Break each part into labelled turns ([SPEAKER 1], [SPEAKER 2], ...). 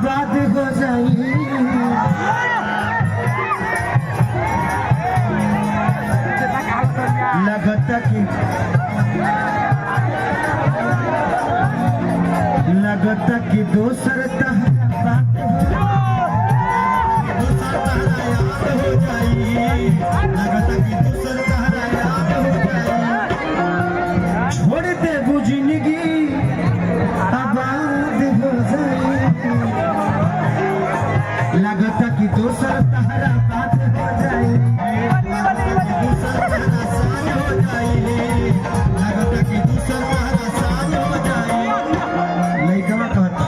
[SPEAKER 1] आबाद हो जाई। लगता कि लगता कि दोसर तहरा बात हो,
[SPEAKER 2] दूसर तहरा याद हो जाई, लगता कि दूसर तहरा याद हो जाई।
[SPEAKER 1] छोड़ दे जिंदगी आबाद हो जाई। लगता कि दोसर तहरा बात हो जाई।
[SPEAKER 2] लगता कि दूसर तहरा साथ हो जाई, लगता कि दूसर तहरा साथ हो जाई।
[SPEAKER 1] लइकवा कहता,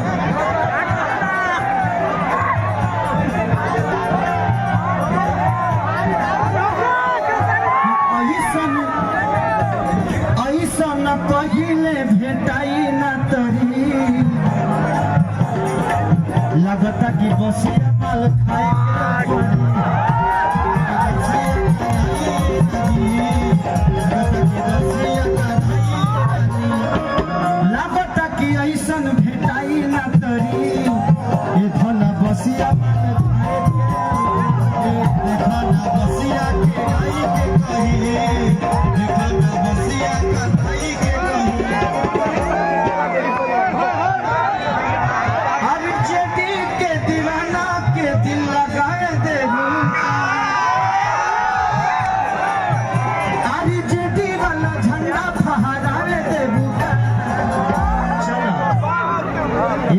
[SPEAKER 1] ऐसन ऐसन पहिले भेटाई न तरी, लगता कि बसिया माल खाए के पड़ी। लगता कि ऐसन भेटाई न तरी, ए धन बसिया माल खाए के।
[SPEAKER 2] देखा ना बसिया के आई के कही, देखा ना बसिया का आई के कही।
[SPEAKER 1] अरे जेडी के दीवाना के दिल लगाए देहू, अरे जेडी वाला झंडा फहराए देहू। चलो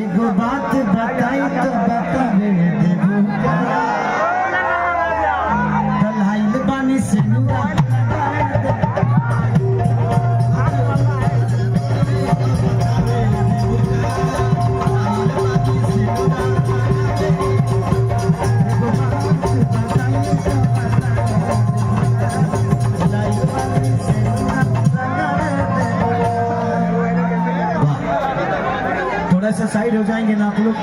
[SPEAKER 1] एगो बात बताई तो बतावे देबू, कल बानी से नुरा लगाए देबू। एगो बात बताई तो बतावे देबू, लाइल बानी से नुरा लगाए देबू। वाह, थोड़ा सा साइड हो जाएंगे ना आप लोग।